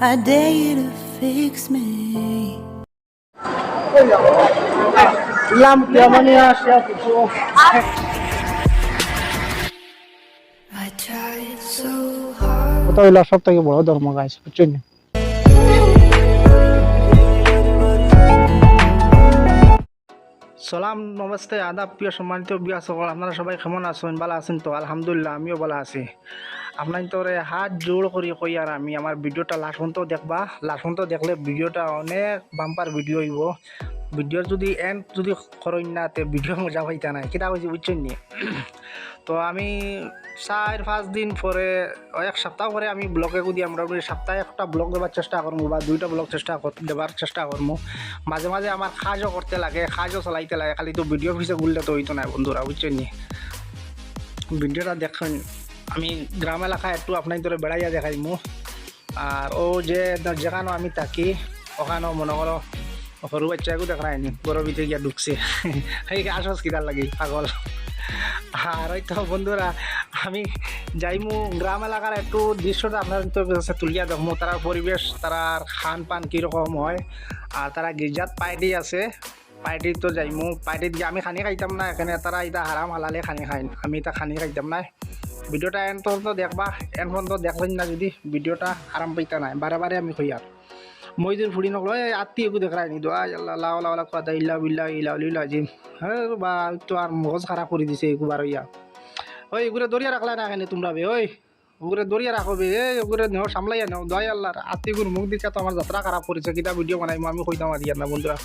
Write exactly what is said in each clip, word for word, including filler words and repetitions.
I dare you to fix me. I tried so hard. ওটা হইলো সব থেকে বড় ধর্ম, গাইস, বুঝছেন নি? সালাম, নমস্তে, আদাব, প্রিয় সম্মানিত ভিউয়ার্স সকল, আপনারা সবাই কেমন আছেন? ভালা আছেন তো? আলহামদুলিল্লাহ, আমিও ভালা আছি। আপনাইনতরে হাত জোড় করি কইয়ার আমি আমার ভিডিওটা লাস্ট পর্যন্ত দেখবা। লাস্ট পর্যন্ত দেখলে ভিডিওটা অনেক বাম্পার ভিডিও অইবো। ভিডিও যদি এন্ড যদি করইন না, তে ভিডিও মজা পাইতা নায়, কিতা কইছি বুঝছেন নি? তো আমি চাইর পাঁচ দিন পরে, এক সপ্তাহ পরে আমি ব্লগে গুদি আমরা সপ্তাহে একটা ব্লগ দেবার চেষ্টা করমু বা দুইটা ব্লগ চেষ্টা কর-, দেবার চেষ্টা করমু। মাঝে মাঝে আমার কাজও করতে লাগে, কাজও চালাইতে লাগে, খালি তো ভিডিও পিছে ঘুরলে তো অইতো নায় বন্ধুরা, বুঝছেন নি? ভিডিওটা দেখেন, আমি গ্রাম এলাকা একটু আপনাইনতরে বেড়াইয়া দেখাইমু। আর ও যে যেখানো আমি থাকি, ওখানো মনো করো সরু বাইচ্চাগু দেখরায়নি, ঘরর ভিতরে গিয়া ঢুকছে। এই আসস কিতার লাগি, পাগল? আর ওই তো বন্ধুরা, আমি যাইমু গ্রাম এলাকার একটু দৃশ্যটা আপনাইনতর কাছে তুলিয়া দেখমু, তারার পরিবেশ, তারার খান পান কিরকম হয়, আর তারা গির্জাত পার্টি আছে, পার্টিত তো যাইমু, পার্টিত গিয়া আমি খানি খাইতাম না, এখানে তারা ইতা হারাম হালালে খানি খাইন, আমি ইতা খানি খাইতাম না। ভিডিওটা এন্ড পর্যন্ত দেখবা, এন্ড পর্যন্ত দেখইন না যদি ভিডিওটা আরাম পাইতা নায়, বারে বারে আমি কইয়ার। মইজুর ফুড়ি নকল, এই আত্তি এগু দেখরায়নি, দোয়াই আল্লাহ, লা হাওলা ওয়ালা কুওয়াতা ইল্লা বিল্লাহ, ইলা আলিল আজিম। হ্যাঁ বা, তো আর মগজ খারাপ করি দিছে এগু বারইয়া। ওই এগুরে ধরিয়া রাখলায় না কেনে তুমরা বে, ওই ওগুরে ধরিয়া রাখো বে, এই ওগুরে নেও, সামলাইয়া নেও, দোয়াই আল্লাহর। আত্তিগুর মুখ দেখিয়া তো আমার যাত্রা খারাপ করিছে, কিতা ভিডিও বানাইমু আমি কইতাম পারিয়ার না বন্ধুরা।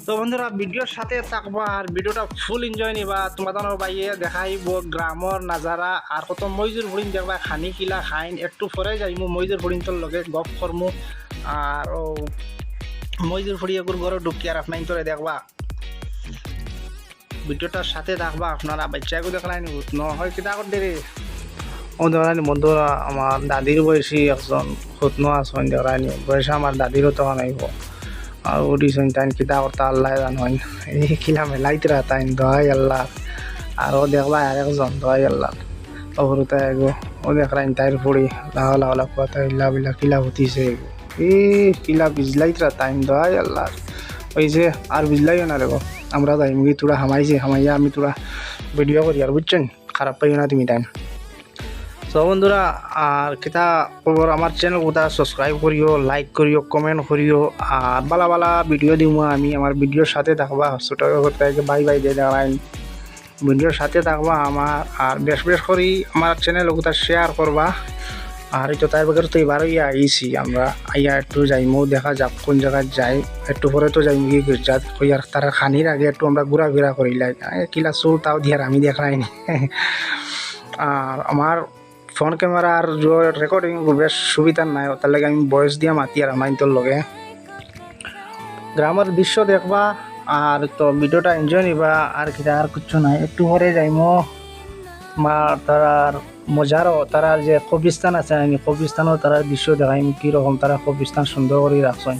তো বন্ধুরা, ভিডিওর সাথে থাকবা আর ভিডিওটা ফুল এনজয় নিবা। তুমার জানো ভাইয়ে দেখাইবো গ্রামর নাজারা, আর কত মইজুর ফুড়িন দেখবা খানি কিলা খাইন। একটু পরে যাইমু মইজুর ফুড়িনতর লগে গপ করমু, আর ও মইজুর ফুড়ি এগুর ঘরো ঢুকি আর আপনাইনতরে দেখবা। ভিডিওটার সাথে থাকবা আপনারা। বাইচ্চাগু দেখরায়নি, হুতনো হয় কিতা করতে রে? ও দেখরায়নি বন্ধুরা, আমার দাদির বয়সী একজন হুতনো আছইন দেখরায়নি, বয়সে আমার দাদিরও তখন অইবো। আর উঠিছইন তাইন কিতা করতা আল্লায় জানইন। এই কিলা মেলাইতরা তাইন, দোয়াই আল্লাহ। আর ও দেখবা আরেকজন, দোয়াই আল্লাহ। ও হুরুতা এগো, ও দেখরায়নি তাইর ফুড়ি, লা হাওলা ওয়ালা কুওয়াতা ইল্লা বিল্লাহ, কিলা হুতিছে এগো। এ কিলা বিজলাইতরা তাইন, দোয়াই আল্লাহ। ওই যে আর বিজলাইও না রে গো, আমরা যাইমুগি থুড়া হামাইছি, হামাইয়া আমি থুড়া ভিডিও করিয়ার, বুঝছইন? খারাপ পাইও না তুমি তাইন। তো বন্ধুরা, আর কিতা খবর, আমার চ্যানেল গুতা সাবস্ক্রাইব করিও, লাইক করিও, কমেন্ট করিও, আর বালা বালা ভিডিও দিমু আমি। আমার ভিডিওর সাথে থাকবা। ছোট থাকি বাই বাই দিয়া দেখরায়নি। ভিডিওর সাথে থাকবা আমার, আর বেশ বেশ করি আমার চ্যানেল গুতা শেয়ার করবা। আর এই তো তাইর বাগের তো এবার ইয়া আইছি আমরা, আইয়া একটু যাইমু, দেখা যাক কোন জাগাত যাই। একটু পরে তো যাইমুগি গির্জাত, কইয়ার তারার খানির আগে একটু আমরা ঘুরাফিরা করিলাই। এ, কিলা চুল তাও দিয়ার আমি দেখরায়নি। আর আমার ফোন ক্যামেরার যে রেকর্ডিং বেশ সুবিধা নাই, তার লাগি আমি ভয়েস দিয়া মাতিয়ার আপনাইনতর লগে। গ্রামর দৃশ্য দেখবা, আর তো ভিডিওটা এনজয় নিবা, আর কিতা আর কিচ্ছু নাই। একটু পরে যাইমু মা তারার মজারও, তারার যে কবরস্থান আছে, আমি কবরস্থানও তারার দৃশ্য দেখাইমু, কিরকম তারা কবরস্থান সুন্দর করি রাখছইন।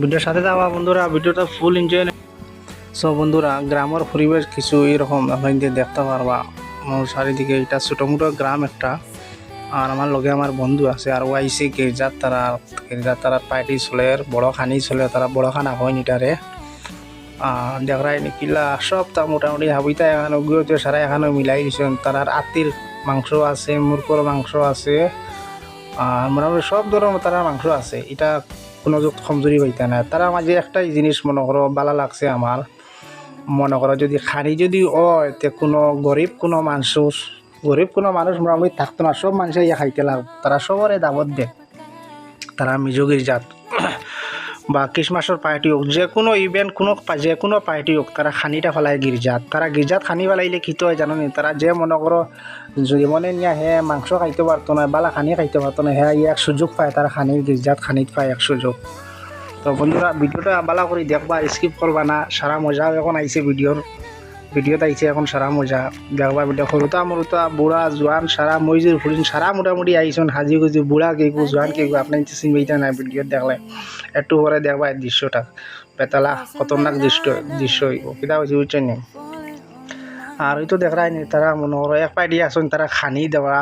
ভিডিওর সাথে থাকবা বন্ধুরা, ভিডিওটা ফুল এনজয়। সো বন্ধুরা, গ্রামর পরিবেশ কিছু এরকম আপনাইনতে দেখতা পারবা। আমার চারিদিকে এটা ছোট মোটো গ্রাম একটা। আর আমার লগে আমার বন্ধু আছে, আর ও আইছে গির্জাত তারা, গির্জাত তারা পার্টি চলের, বড় খানি চলের, তারা বড় খানা কইন ইটারে। আর দেখরায়নি কিলা সব তা মোটামুটি হাবিতা এখানো গিয়ে সারা এখানো মিলাই দিছইন। তারার আত্তির মাংস আছে, মুরগর মাংস আছে, আর মোটামুটি সব ধরনের তারার মাংস আছে। ইটা কোনো যুগ কমজুরি পাইতা না। তারার মাঝে একটাই জিনিস মনো করো বালা লাগছে আমার, মনো করো যদি খানি যদি অয়, তে কোনো গরিব কোনো মানুষ, গরিব কোনো মানুষ মোটামুটি থাকতো না, সব মানুষে ইয়া খাইতে লাগবো। তারা সবরে দাওয়াত দেয়, তারা মিজু গির্জাত বা ক্রিসমাসর পার্টি হোক, যে কোনো ইভেন্ট, কোনো পা-, যে কোনো পার্টি হোক, তারা খানিটা ফালায় গির্জাত। তারা গির্জাত খানি ফালাইলে কিতা অয় জানো নি? তারা যে মনো করো যদি মনে নিয়া হে মাংস খাইতে পারতো না, বালা খানি খাইতে পারতো না, হে ইয়া এক সুযোগ পায়, তারা খানির গির্জাত খানিত পায় এক সুযোগ। তো বন্ধুরা, ভিডিওটা বালা করি দেখবা, স্কিপ করবা না, সারা মজা এখন আইছে ভিডিওর। ভিডিওত আইছে এখন সারা মজা। দেখবা ভিডিও, হুরুতা মুরুতা, বুড়া, জোয়ান, সারা মইজুর ফুড়িন, সারা মোটামুটি আইছইন, হাজি গুজি, বুড়া কেগু, জোয়ান কেগু, আপনাইনতে চিনবায়তা না ভিডিওত দেখলে। একটু পরে দেখবা এই দৃশ্যটা, বেতালা খতরনাক দৃশ্য, দৃশ্য অইবো। কিতা কইছি বুঝছইন নি? আর ওই তো দেখরায়নি, তারা মনো করো এক পার্টি আছইন, তারা খানি দেওয়া,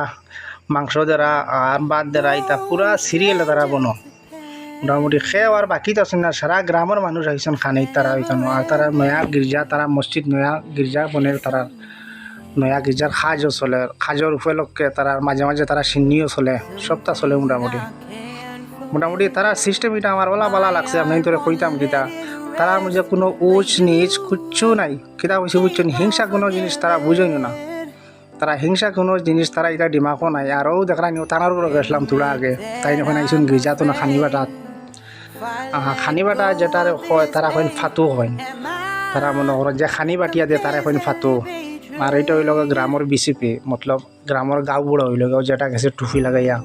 মাংস দেরা আর ভাত দেরা, ইতা পুরা সিরিয়ালে তারা বনো। মোটামুটি কেউ আর বাকি তো আছইন না, সারা গ্রামর মানুষ আইছইন খানিত তারা ওইখানো। আর তারা নয়া গির্জা, তারা মসজিদ, নয়া গির্জা বনের, তারা নয়া গির্জার কাজও চলে, কাজর উপলক্ষে তারা মাঝে মাঝে তারা সিন্নিও চলে, সবটা চলে মোটামুটি। মোটামুটি তারা সিস্টেম ইটা আমার ওলা বালা লাগছে, আপনাইনতরে কইতাম কিতা, তারার মাঝে কোনো উঁচ নিচ কিচ্ছু নাই। কিতা কইছি বুঝছইন, হিংসা কোনো জিনিস তারা বুঝইন না। তারা হিংসা কোনো জিনিস তারা ইটা দিমাগো নাই। আর অউ দেখরায়নি, তারার উপরে গেছিলাম থুড়া আগে, তাইন অখন আইছইন গির্জাত না খানি বাটাত। আহ, খানি বাটা যেটারে কয়, তারা কইন ফাতু কইন। তারা মনো করো যে খানি বাটিয়া দে, তারে কইন ফাতু। আর ইটা অইলো গি গ্রামর বিসিপি, মতলব গ্রামর গাঁও বুড়া অইলো গি, যেটা গেছে টুপি লাগাইয়া।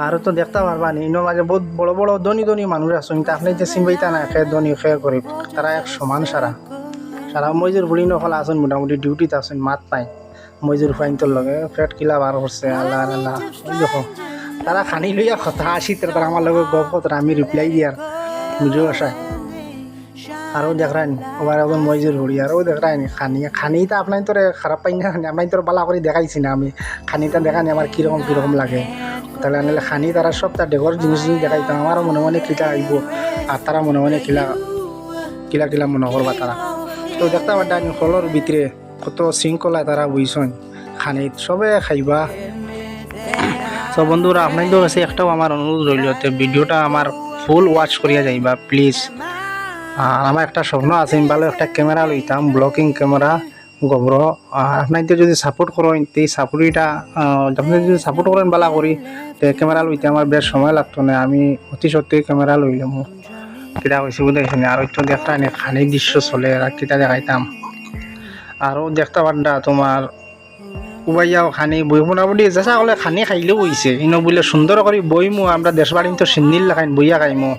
আর তো দেখতা পারবা নি, ইনো মাঝে বহুত বড় বড় ধনী ধনী মানুষ আছইন, তা আপনে যে চিনবাইতা না, কে ধনী কে গরিব, তারা এক সমান সারা। সারা মইজুর ফুড়ি নকল আছইন, মোটামুটি ডিউটিত আছইন, মাত নাই। মইজুর ফুয়াইন্তর লগে পেট কিলা বার করছে, আল্লাহ আল্লাহ। ওই দেখো, তারা খানি লইয়া কথা আসি, তারা আমার লগে গপ করতারা, আমি রিপ্লাই দিয়ার, বুঝো আশা। আরও দেখরায়নি, আবার একজন মইজুর ফুড়ি, আরও দেখরায়নি, খানি, খানিটা আপনাইনতরে খারাপ পাইন না, আপনাইনতরে বালা করি দেখাইছি না আমি, খানিটা দেখানি আমার কিরকম কিরকম লাগে। তাহলে আনলে খানি তারা সবটা ডেগর জিনিস জিনিস দেখাইতাম, আমারও মনে মনে কিলা আইব, আর তারা মনে মনে কিলা, কিলা কিলা মনে করবা তারা। তো দেখতা পাররায়নি হলর ভিতরে কত শৃঙ্খলায় তারা বইছইন খানিত, সবে খাইবা। তো বন্ধুরা, আপনাইনতর গেছে একটাউ আমার অনুরোধ রইলো, তে ভিডিওটা আমার ফুল ওয়াচ করিয়া যাইবা প্লিজ। আর আমার একটা স্বপ্ন আছে, আমি ভালো একটা ক্যামেরা লইতাম, ব্লগিং ক্যামেরা, গোপ্রো। আর আপনাইনতে যদি সাপোর্ট করইন, তে এই সাপোর্ট ইটা, আহ, আপনাইনতে যদি সাপোর্ট করইন বালা করি, তে ক্যামেরা লইতে আমার বেশ সময় লাগতো না, আমি অতি সত্বর ক্যামেরা লইলাম। কিতা কইছি বুঝাইছি না? আর ওই তো দেখরায়নি খানি দৃশ্য চলে, আর কিতা দেখাইতাম। আরও দেখতা পাররা তোমার উবাইয়াও খানি বই, মোটামুটি যেসা অকলে খানি খাইলেও অইছে, ইনো বুলে সুন্দর করি বইমু, আমরা দেশ বাড়িত তো সিন্নির লাখান বইয়া খাইমু,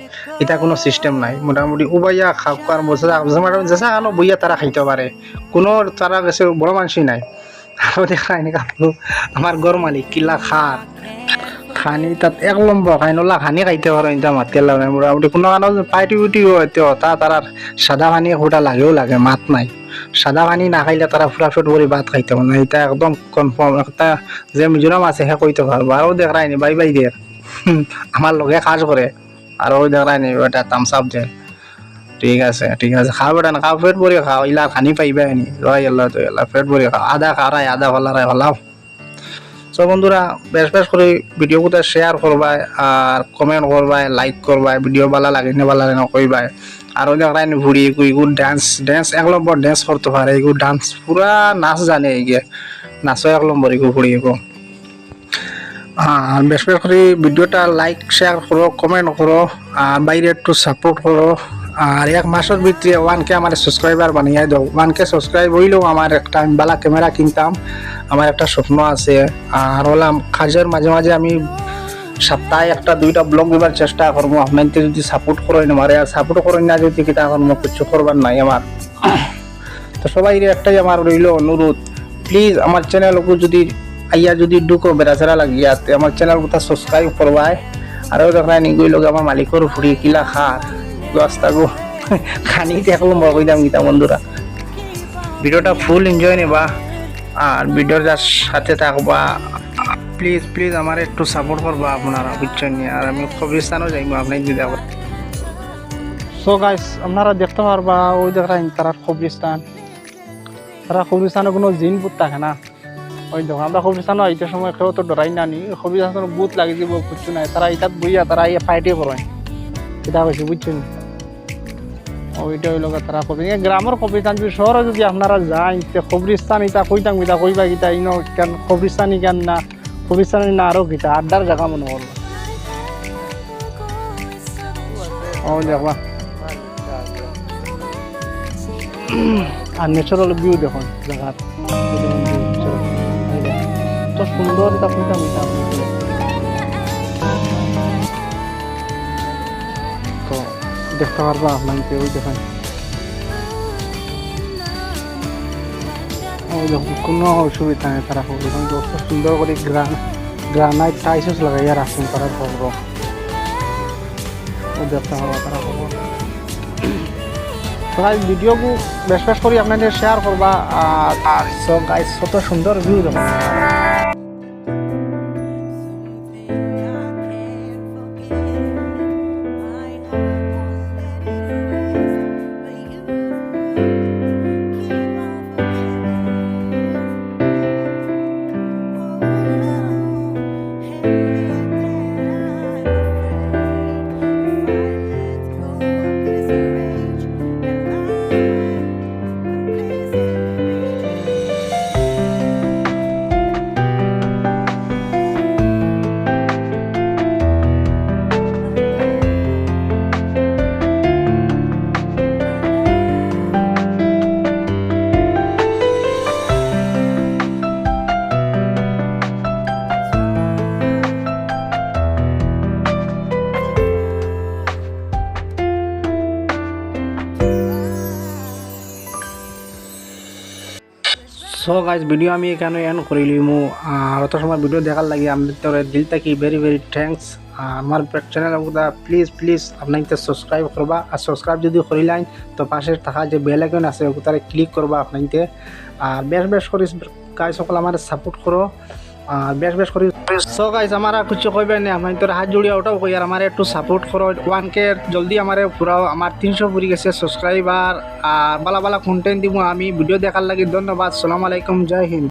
ইটা কোনো সিস্টেম নাই। মোটামুটি উবাইয়া খাউক আর বসে থাক, যেসা কানো বইয়া তারা খাইতে পারে, কোনো তারা গেছে বড় মানষি নাই। আরও দেখরায়নি কাকু, আমার ঘর মালিক কিলা খার খানি, তাত এক নম্বর খাইন, ওলা খানি খাইতে পারইন, ইতা মাতিয়ার লাভ নাই। মোটামুটি কোনো কানো পার্টি উটি অইতে অতা, তারার সাদা পানি খুটা লাগেও লাগে, মাত নাই। সাদা পানি না খাইলে তারা পুরা পেট ভরি ভাত খাইতে পারে না, ইটা একদম কনফার্ম। একটা যে মিজোরাম আছে, হে কইতে পারবো। আরও দেখরায়নি, বাই বাই দের, আমার লগে কাজ করে, আরও দেখরায়নি, বেটা থামস আপ দে। ঠিক আছে, ঠিক আছে, খাও বেটা, না খাও, পেট ভরি খাও, ইলা খানি পাইবায়নি। জয় আল্লাহ, জয় আল্লাহ, পেট ভরি খাও, আধা খারায়, আধা ফালারায় ফালাও। তো বন্ধুরা, বেশ বেশ করি ভিডিও গুতা শেয়ার করবায়, আর কমেন্ট করবায়, লাইক করবায়, ভিডিও বালা লাগে না বালা লাগে না কইবায়। আর ওই দেখরায়নি ফুড়ি, ইগু, ইগু ডান্স, ডান্স এক নম্বর ডান্স করতে পারে, ইগু ডান্স পুরা নাচ জানে, ইগে নাচও এক নম্বর ইগু ফুড়ি ইগু। আর বেশ বেশ করি ভিডিওটা লাইক, শেয়ার করো, কমেন্ট করো, আর বাইরে একটু সাপোর্ট করো। আর এক মাসর ভিতরে ওয়ান কে আমার সাবস্ক্রাইবার বানাইয়া দাও। ওয়ান কে সাবস্ক্রাইব অইলেও আমার একটা, আমি বালা ক্যামেরা কিনতাম, আমার একটা স্বপ্ন আছে। আর ওলা কাজর মাঝে মাঝে আমি সপ্তাহে একটা দুইটা ব্লগ দিবার চেষ্টা করমু, আপনাইনতে যদি সাপোর্ট করইন আমারে, আর সাপোর্ট করইন না যদি কিতা করমু, কিচ্ছু করবার নাই আমার। তো সবাইরে একটাই আমার রইলো অনুরোধ, প্লিজ আমার চ্যানেল ওগু যদি আইয়া যদি ঢুকো বেড়াচেরা লাগিয়া, তে আমার চ্যানেল গুতা সাবস্ক্রাইব করবায়। আরও দেখরায়নি ইগু অইলো গি আমার মালিকর ফুড়ি কিলা খার, রাস্তা গো খানিতে এক নম্বর কইতাম কিতা বন্ধুরা। ভিডিওটা ফুল এনজয় নেবা, আর ভিডিওর যার সাথে থাকবা। প্লিজ প্লিজ আমার একটু সাপোর্ট করবা আপনারা, বুঝছইন নি? আর আমি কবরস্থানও যাইমু, আপনাইনতে দেখো। সো গাইস, আপনারা দেখতা পারবা, ওই দেখরায়নি তারার কবরস্থান। তারার কবরস্থানো কোনো জিন ভূত থাকে না। ওই দেখো, আমরা কবরস্থানো আইতে সময় কেউ তো ডরাই না নি, কবরস্থানো ভূত লাগি যাইবো, কিচ্ছু নাই। তারা ইটাত বইয়া তারা ইয়া পার্টি করইন, ইটা কইছি, বুঝছইন নি? ওইটা অইলো গি তারা কবরস্থান। এ গ্রামর কবরস্থান, যদি শহরো যদি আপনারা যাইন, তে কবরস্থান ইটা কইতাম কিতা, কইবা কিতা, ইনো কেন কবরস্থান ইখান না, কবরস্থান না আরও কিতা, আড্ডার জাগা মনো করবা। ও দেখবা। আর ন্যাচারাল ভিউ দেখুন জাগার। তো সুন্দর, ইটা কইতাম, ইটা তো দেখতা পারবা আপনাইনতে, ওই দেখুন। ওই দেখুন, কোনো অসুবিধা নাই, তারা কবর দেখুন, কত সুন্দর করি গ্রান-, গ্রানাইট টাইলস লাগাইয়া রাখছইন তারা কবর। ওই দেখতা পারবা তারা কবর। তো গাইস, ভিডিওগু বেশ বেশ করি আপনাইনতে শেয়ার করবা। আর, আর সো গাইস, কত সুন্দর ভিউ দেখুন। তো গাইস, ভিডিও আমি এখানো এন্ড করি লিমু। আর অত সময় ভিডিও দেখার লাগি আমি তোরে দিল থাকি ভেরি ভেরি থ্যাঙ্কস। আর আমার চ্যানেল ওটা প্লিজ প্লিজ আপনাইতে সাবস্ক্রাইব করবা, আর সাবস্ক্রাইব যদি করিলাইন তো পাশে থাকা যে বেল আইকন আছে ওটারে ক্লিক করবা আপনাইতে। আর বেশ বেশ করি গাইস সকল আমারে সাপোর্ট করো। আর বেশ বেশ করি। সো গাইস, আমার আর কিছু কইবার নাই, আপনাইতর হাত জুড়িয়া ওটাও কই, আর আমারে একটু সাপোর্ট করো। ওয়ান কে জলদি আমারে পুরাও, আমার তিনশো পুরি গেছে সাবস্ক্রাইবার। আর বালা বালা কন্টেন্ট দিমু আমি। ভিডিও দেখার লাগি ধন্যবাদ। সালাম আলাইকুম, জয় হিন্দ।